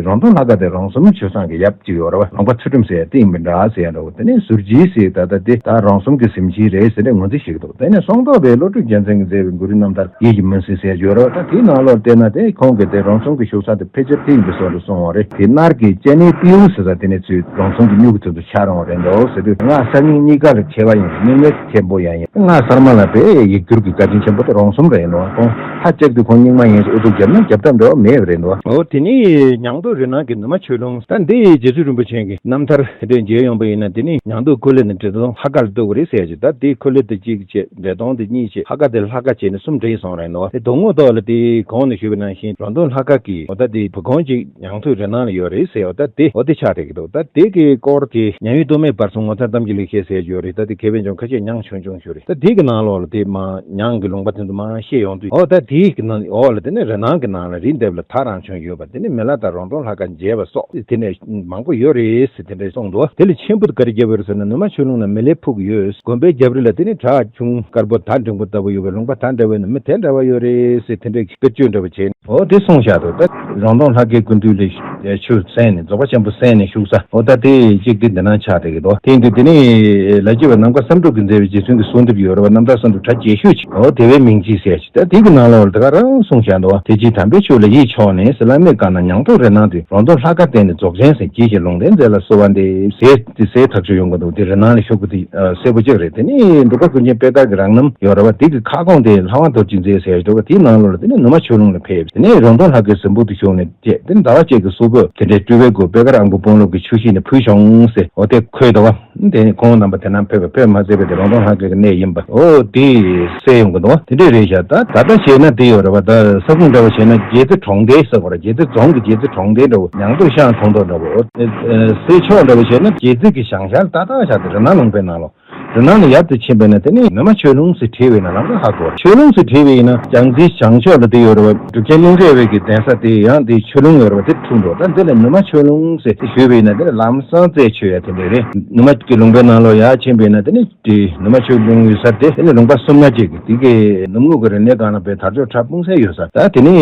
རོང་སྟོན་ལྷ་ཁང་དེ་རོང་ཟོམ་ཆོས་བཟང་གི་ཡབ་ཅིག་ཡོད་རེད་བ། ལུང་པ་ཚུལ་ཁྲིམས་ཟེར་ཡ་དེ་ཡིན་པ་འདྲ་ཟེར་ཡ་འདྲ་བོ། དེ་ནས་ཟུར་བྱིའུ་ཟེར་ད་ལྟ་དེ་ད་རོང་ཟོམ་གྱི་གཟིམ་ཆེན་རེད་ཟེར་ནས་ངོས་འཛིན་བྱེད་ཀྱི་འདུག་དེ་ནས་སོང་ཐོག་པའི་བློ་གྲོས་རྒྱལ་མཚན་གྱིས་མཛད་པའི་མགུར་རིའི་རྣམ་ཐར་ཡིད་ཀྱི་མུན་སེལ་ཟེར་ཡོད་རེད་བ། ད་དེའི་ནང་ལོགས་བལྟས་ན་དེ་ཁོང་གིས་དེ་རོང་ཟོམ་གྱི་བཞུགས་ས་དེ་ཕལ་ཆེར་དེ་ཡིན་པའི་བཟོ་འདྲ་གསུངས་པ་རེད། དེ་སྣར་གྱི་སྤྱན་ནི་པིའུ་ཟེར་ས་དེ་ནས་ཚུར་རོང་ཟོམ་གྱི་སྨྱུག་གི་ཚུལ་དུ་ཤར་འོང་རེད་འདུག་ཟེར་དུས། སྔགས་གསར་རྙིང་གཉིས་ཀ་ལ་མཁས་པ་ཡིན། རྙིང་མའི་མཁན་པོ་ཡང་ཡིན། སྔགས་གསར་མ་ལ་དཔེ་ཡིག་སྒྱུར་གྱི་བཀའ་དྲིན་ཆེན་པོ་དེ་རོང་ཟོམ་རེད་འདུག་ཁོང་ཧ་ཅག་དུས་ཁོང་རྙིང་མ་ཡིན་ཞེས་ཨུ་ཚུགས་བརྒྱབ་ན་རྒྱབ་ཐབས་འདྲ་བ་མེད་པ་རེད་འདུག་འོ་དེ་ནི་ཉང་སྟོད་རི་ནང་གི་ནུ་མ་ཆོས་ལུང་། ད་འདི་རྗེ་བཙུན་རིན་པོ་ཆེ་གི་རྣམ་ཐར་དེ་འདྲ་མཇལ་ཡོང་པ་ཡིན་ན། དེ་ནི་ཉང་སྟོད་འཁོར་ལོ་ནས་འབྲས་སྟོང་ལྷ་ཁང་ལ་གཏུགས་པ་རེད་ཟེར་ཡ་ཅིག་ད་དེ་འཁོར་ལོ་དེ་གཅིག་བྱས། འབྲས་སྟོང་དེ་གཉིས་བྱས། ལྷ་ཁང་དེ་ལྷ་ཁང་བྱས་ནས་གསུམ་འདྲེས་སོང་རེད་འདུག་དེ་གདོང་ངོ་ཐོག་ལ་དེ་གོང་ནས་ཞུས་པ་ནང་བཞིན་རོང་སྟོན་ལྷ་ཁང་གི་འོ་ད་དེ་བུ་གོང་ཅིག་ཉང་སྟོད་རི་ནང་ལ་ཡོད་རེད་ཟེར་བ། ད་དེ་འོ་དེ་ཆགས་བསྡད་ཀྱི་འདུག་ད་དེ་གི་སྐོར་གྱི་ཉང་ཡུལ་སྟོད་སྨད་བར་གསུམ་ངོ་མཚར་གཏམ་གྱི་ལེགས་བཤད་ཟེར་ཡོད་རེད། ད་དེ་མཁས་པའི་ལྗོངས་ཁ་ཤས་ཉང་ཆུང་ཆུང་ཞུ་རེད། ད་དེ་གི་ནང་ལོགས་ལ་དེ་མ་ཉང་གི་ལུང་པ་དེ་ཚོ་མ་བཤད་ཡོང་དུས། འོ་ད་དེ་གི་ནང་འོག་ལ་དེ་ནི་རི་ནང་གི་ནང་ལ་རི་འདེབས་ལ་ད་རང་བྱོན་ཡོད་པ། དེ་ནི་མི་ལ་དང་རོང་སྟོན་ལྷ་ཁང་མཇལ་བ་སོགས་དེ་ནས་མང་པོ་ཡོད་རེད་ཟེར་དེ་འདྲ་གསུངས་འདུག་དེ་ལས་ཆེན་པོ་དེ་ག་རེ་བརྒྱབ་ཡོད་རེད་ཟེར་ན། ནུ་མ་ཆོས་ལུང་ལ་མི་ལའི་ཕུག་ཡོད། དགོན་པའི་རྒྱབ་རི་ལ་དེ་ནི་བྲག་ཆུང་དཀར་པོ་ད་འབྲིང་པོ་ལྟ་བུ་ཡོད་པའི་ལུང་པ་ད་འདྲ་བའི་ནི་མི་དེ་འདྲ་བ་ཡོད་རེད་ཟེར་དེ་འདྲའི་དཔེར་བརྗོད་འདྲ་བོ་བྱས། འོ་དེ་གསུངས་བཞག་འདུག་ད་རོང་སྟོན་ལྷ་ཁང་སྐུ་མདུན་ལ་ཆུ་གསན་ནས་རྫོགས་པ་ཆེན་པོ་གསན་ནས་བཞུགས་ས། འོ་ད་དེ་གཅིག་དེ་འདི་ན་ཆགས་བསྡད་ཀྱི་འདུག་དེ་ཡིན་དུས་དེ་ནི་ལ་རྒྱུ་བ་ནམ་མཁའ་བསམ་གྲུབ་ཀྱིས་མཛད་པའི་རྗེ་བཙུན་གྱི་གསོལ་འདེབས་ཡོད་རེད་བ། རྣམ་ཐར་གསུང་དུ་གྲ་རྒྱས་ཤོས་ཅིག་འོ་དེ་བས་མིང་ཅི་ཟེར་ཞིག་ད་དེ་གི་ནང་ལོགས་ལ་དེ་ག་རང་གསུངས་བཞག་འདུག་བ། དེ་རྗེས་དམ་པའི་ཆོས་ལ་ཡིད་ཕྱོགས་ནས་ཟེར། བླ་མའི་བཀའ་ན་ཉང་སྟོད་རི་ནང་དུ་རོང་སྟོན་ལྷ་ཁང་བསྟན་ནས་རྫོགས་ཆེན་ཟེར། གྱིས་ཤིག་ལུང་བསྟན་མཛད་ལ་གསོལ་བ་འདེབས་ཟེར། དེ་ཟེར་ཐག་ཆོད་ཡོང་གི་འདུག་དེ་རི་ནང་ལ་བཞུགས་པ་དེ་གསལ་པོ་གཅིག་རེད། དེ་ནི་འབྲུག་པ་ཀུན་མཁྱེན་པད་དཀར་གྱི་རང་རྣམ་ཡོད་རེད་བ། དེ་གི་ཁ་སྐོང་དེ་ལྷ་དབང་རྡོ་རྗེ་མཛད་ཟེར་འདུག་བ། དེའི་ནང་ལོགས་ལ་དེ་ནི་ནུ་མ་ཆོས་ལུང་ལ་ཕེབས། དེ་ནས་རོང་སྟོན་ལྷ་ཁང་གཟིམ་ཕུག་ཏུ་བཞུགས་ནས་བཅས། དེ་ནི་ཟླ་བ་གཅིག་གི་གསོལ་ཕོགས་དེ་འདྲའི་སྤྲུལ་པའི་སྐུ་པད་དཀར་ཨང་པོ་དཔོན་སློབ་ཀྱི་ཆུ་ཤིང་ནས་ཕུལ་བྱུང་ཟེར། འོ་དེ་འཁོད་འདུག་བ། དེ་ནི་ཁོང་རྣམ་པ་དེ་ན་ཕེབས་པ་ཕེབས་མ་ཚད་པའི་དེ་རོང་སྟོན་ལྷ་ཁང་གི་གནས་ཡིན་པ། འོ་དེ་གསལ་ཡོང་གི་འདུག་དེ་འདྲས་རེད་ཤག་ད་ད་ལྟ་བྱས་ན་དེ་ཡོད་རེད་བ། ད་ས་ཁུངས་འདྲ་བ་བྱས་ན་རྒྱལ་རྩེ་གྲོང་རྡལ་ཟེར་བ་རེད། རྒྱལ་རྩེ་རྫོང་གི་རྒྱལ་རྩེ་གྲོང་རྡལ་འདྲ་བོ། ཉང་སྟོད་ཤང་ཁོངས་གཏོགས་འདྲ་བོ། འོ་ཨེ་ཨེ་སའི་ཕྱོགས་འདྲ་བོ་བྱས་ན་རྒྱལ་རྩེ་གི་བྱང་ཤར་ཏག་ཏག་ཤག་དེ་རི་ནང་ལུང་པའི་ནང་ལོགས། རི་ནང་ལ་ཡར་དུ་ཕྱིན་པས་ན་དེ་ནི་ནུ་མ་ཆོས་ལུང་ཟེར་བྲིས་པས་ན་ལམ་ཁ་ཧ་གོ། ཆོས་ལུང་ཟེར་བྲིས་པས་ན་ལྕང་རྩེའི་བྱང་ཕྱོགས་ལ་དེ་ཡོད་རེད་བ། གྲུབ་ཆེན་གླིང་རས་པའི་གི་གདན་ས་དེ་ཡང་དེ་ཆོས་ལུང་ཡོད་རེད་བ། དེ་འཁྲུངས་འགྲོ། ད་འདི་ལ་ནུ་མ་ཆོས་ལུང་ཟེར་ཞུས་པས་ན་དེ་ལ་ལམ་སང་རྩད་ཆོད་ཡ་དེ་འདྲ་རེད། ནུ་མ་གི་ལུང་པའི་ནང་ལོགས་ཡར་ཕྱིན་པས་ན་དེ་ནི་དེ་ནུ་མ་ཆོས་ལུང་ཡོད་ས་དེ་དེ་ནི་ལུང་པ་གསུམ་ཡ་གཅིག་གི་དེ་གི་ནུབ་ངོས་ཀྱི་རི་ནས་སྒང་ལ་པའི་དར་ལྕོག་ཁྲ་སྤུངས་ས་ཡོད་ས། ད་དེ་ནི།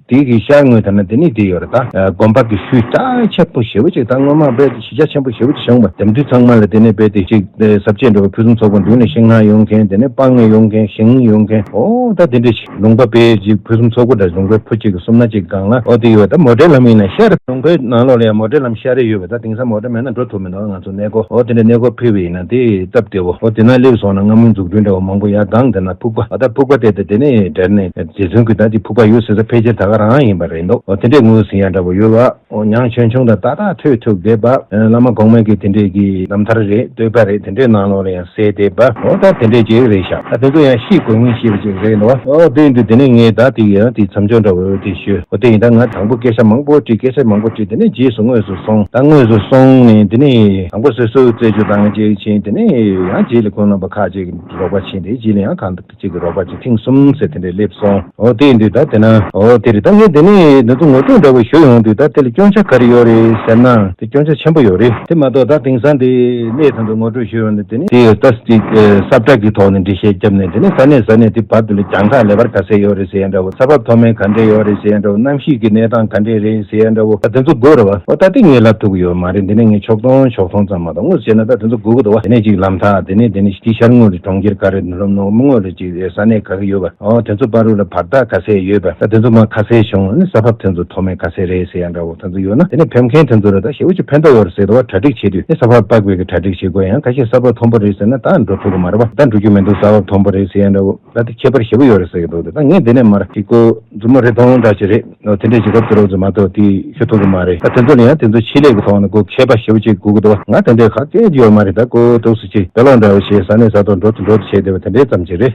དེ་གི་ཤར་ངོས་དེ་ན་དེ་ནི་དེ་ཡོད་རེད་ད། དགོན་པ་གི་ཤུལ་རྒྱ་ཆེན་པོ་ཞེ་པོ་ཅིག་ད་སྔོན་མ་དཔེ་གཞི་རྒྱ་ཆེན་པོ་ཞེ་པོ་ཅིག་བྱུང་བ། དེ་དུས་ཚང་མ་ལ་དེ་ནས་དཔེ་དེ་ཅིག་ས་བཅད་འགྲོ་བའི་ཕུན་སུམ་ཚོགས་པ་འདུག་ནས་ཤིང་སྣ་ཡོང་མཁན། དེ་ནས་སྤང་ངེ་ཡོང་མཁན། ཞིང་ཡོང་མཁན། ཨོ་ད་དེ་འདྲ་ཞིག་ལུང་པ་དཔེ་ཅིག་ཕུན་སུམ་ཚོགས་པོ་འདྲ། ལུང་པའི་ཕུ་གཅིག་གི་སུམ་ན་གཅིག་སྒང་ལ་ཨོ་དེ་ཡོད། ད་མོ་ཊའི་ལམ་ཡིན་ན་ཤར། ལུང་པའི་ནང་ལོགས་ལ་ཡང་མོ་ཊའི་ལམ་ཤར་རེ་ཡོད་པ། ད་དེང་སང་མོ་ཊ་མེད་ན་འགྲོ་ཐུབ་མི་འདུག་ང་ཚོ་གནས་སྐོར་ཨོ་དེ་འདྲ་གནས་སྐོར་ཕེབས་པ་ཡིན་ན་དེ་སྟབས་བདེ་བོ། ཨོ་དེ་ན་སླེབས་སོང་ན་སྔ་མོའི་འཛུགས་སྐྲུན་འདྲ་བོ་མང་པོ་ཡར་ལྡང་། དེ་ན་ཕུག་པ། ཨ་ད་ཕུག་པ་དེ་དེ་དེ་ནས་འབྲེལ་ནས་རྗེ་བཙུན་གྱི་ད་དེ་ཕུག་པ་ཡོད་ཟེར་ས་ཕལ་ཆེར་ད་ག་རང་ཡིན་པ་རེད་འདུག་ཨོ་དེ་འདྲས་ངོས་ཟིན་ཡ་འདྲ་བོ་ཡོད་པ། ཨོ་ཉང་ཆོས་འབྱུང་དང་ཏག་ཏག་ཐོད་ཐུག་བསྡད་པ། ཨ་བླ་མ་གོང་མའི་གི་དེ་འདྲས་ཀྱི་རྣམ་ཐར་རེད། བསྟོད་པ་རེད། དེ་འདྲས་ནང་ལོགས་ལ་ཡང་གསལ་བསྡད་པ། ཨོ་ད་དེ་འདྲས་ཅིག་རེད་ཤག་ད་དེ་ཚོ་ཡང་ཤེས་དགོས་ངེས་ཤེས་པ་ཅིག་རེད་འདུག་ཨོ་དེ་ཡིན་དུས་དེ་ནས་ངས་ད་དེ་ཡང་དེ་མཚམས་སྦྱོར་འདྲ་བོ་དེ་ཞུས། ཨོ་དེ་ཡིན་ད་ང་དང་པོ་སྐད་ཆ་མང་པོ་དྲིས། སྐད་ཆ་མང་པོ་དྲིས། དེ་ནས་རྗེས་སུ་དངོས་སུ་སོང་། ད་དངོས་སུ་སོང་ནས་དེ་ནས་དང་པོ་སོ་སོའི་རྩད་གཅོད་དང་ཅིག་ཕྱིན། དེ་ནས་ཡང་རྗེས་ལ་ཁོང་རྣམ་པ་ཁག་ཅིག་རོགས་པ་ཕྱིན། དེ་རྗེས་ལ་ཡང་གང་ཅིག་གི་རོགས་པ་ཅིག་ཐེངས་གསུམ་ཟེར་དེ་འདྲས་སླེབས་སོང་། ཨོ་དེ་ཡིན་དུས་ད་དེ་ན་ཨོ་དེ་རེད། ད་ངས་དེ་ནས་འདི་ཚོ་ངོ་སྤྲོད་འདྲ་བོ་ཞུ་ཡོང་དུས་ད་དེ་ལ་སྐྱོན་ཆ་ག་རེ་ཡོད་རེད་ཟེར་ན། དེ་སྐྱོན་ཆ་ཆེན་པོ་ཡོད་རེད། དེ་མ་གཏོགས་ད་དེང་སང་དེ་གནས་དེ་ཚོ་ངོ་སྤྲོད་ཞུ་ཡོང་དུས་དེ་ནས་དེ་ཡོད་ད་ཅིག་ས་བཀྲ་གི་ཐོག་ནས་འགྲེལ་བཤད་བརྒྱབ་ནས་དེ་ནས་ས་གནས་ས་གནས་དེ་བར་དུ་ལ་གྱང་ཁ་ལེ་བར་ག་ཚད་ཡོད་རེད་ཟེར་ཡ་འདྲ་བོ། ས་བབ་མཐོ་དམན་ག་འདྲས་ཡོད་རེད་ཟེར་ཡ་འདྲ་བོ། གནམ་གཤིས་ཀྱི་གནས་སྟངས་ག་འདྲས་རེད་ཟེར་ཡ་འདྲ་བོ། ད་དེ་ཚོ་དགོས་རེད་བ། ཨོ་ད་དེ་ངས་ལབ་ཐུབ་ཀྱི་ཡོད་མ་རེད། འདི་ནས་ངས་ཕྱོགས་སྟོན་ཕྱོགས་མཐོང་ཙམ་མ་གཏོགས། དངོས་སུ་བྱས་ན་ད་དེ་ཚོ་དགོས་ཀྱི་འདུག་བ། དེ་ནས་ཅིག་ལམ་ཐག་དེ་ནས་དེ་ནས་དེ་ཤར་ངོས་ལ་གྲོང་ཁྱེར་ག་རེ། ལྷོ་ནུབ་ངོས་ལ་ཅིག་ས་གནས་ག་གི་ཡོད་པ། ཨོ་དེ་ཚོ་བར་དུ་ལ་བར་ཐག་ག་ཚད་ཡོད་པ། ད་དེ་ཚོ་མར་ག་ཚད་བྱུང་། ཨ་ནི་ས་བབ་དེ་ཚོ་མཐོ་དམན་ག་ཚད་རེད་ཟེར་ཡ་འདྲ་བོ་དེ་ཚོ་ཡོད་ན། དེ་ནས་ཕེབས་མཁན་དེ་ཚོ་ལ་ད་ཞེ་པོ་ཅིག་ཕན་ཐོགས་ཡོད་རེད་ཟེར་འདུག་བ། གྲ་སྒྲིག་བྱེད་དུས་ནི་ས་བབ་དཔག་པའི་གི་གྲ་སྒྲིག་བྱེད་དགོས། ཡང་ཁ་ཤས་ས་བབ་མཐོན་པོ་རེད་ཟེར་ན་ད་འགྲོ་ཐུབ་ཀྱི་མ་རེད་བ། ད་འགྲོ་རྒྱུ་མི་འདུག་ས་བབ་མཐོན་པོ་རེད་ཟེར་ཡ་འདྲ་བོ། ད་དེ་ཁྱད་པར་ཞེ་པོ་ཡོད་རེད་ཟེར་གྱི་འདུག་ད་ངས་འདི་ནས་མར་ཅིག་ཀོ་མཛུབ་མོ་རེ་ཐོང་འདྲ་ཅིག་རེད། ཨོ་དེ་འདྲས་ཅིག་གབ་ཏུ་རོགས་ཚོ་མ་གཏོགས་དེ་ཤོད་ཐུབ་ཀྱི་མ་རེད། ད་དེ་ཚོ་ལ་ཡང་དེ་ཚོ་ཆེད་ལས་ཀྱི་ཐོག་ནས་ཀོ་མཁས་པ་ཞེ་པོ་ཅིག་དགོས་ཀྱི་འདུག་བ། ང་དེ་འདྲས་ཁག་སྐད་ཡོད་མ་རེད། ད་ཀོ་འདུག་སེ་ཅིག་དཔེ་ཀློག་འདྲ་བོ་བྱས། ས་གནས་ས་ཐོག་འགྲོ་དུ་འགྲོ་དུ་བྱས་བསྡད་པ་དེ་འདྲས་ཙམ་ཅིག་རེད།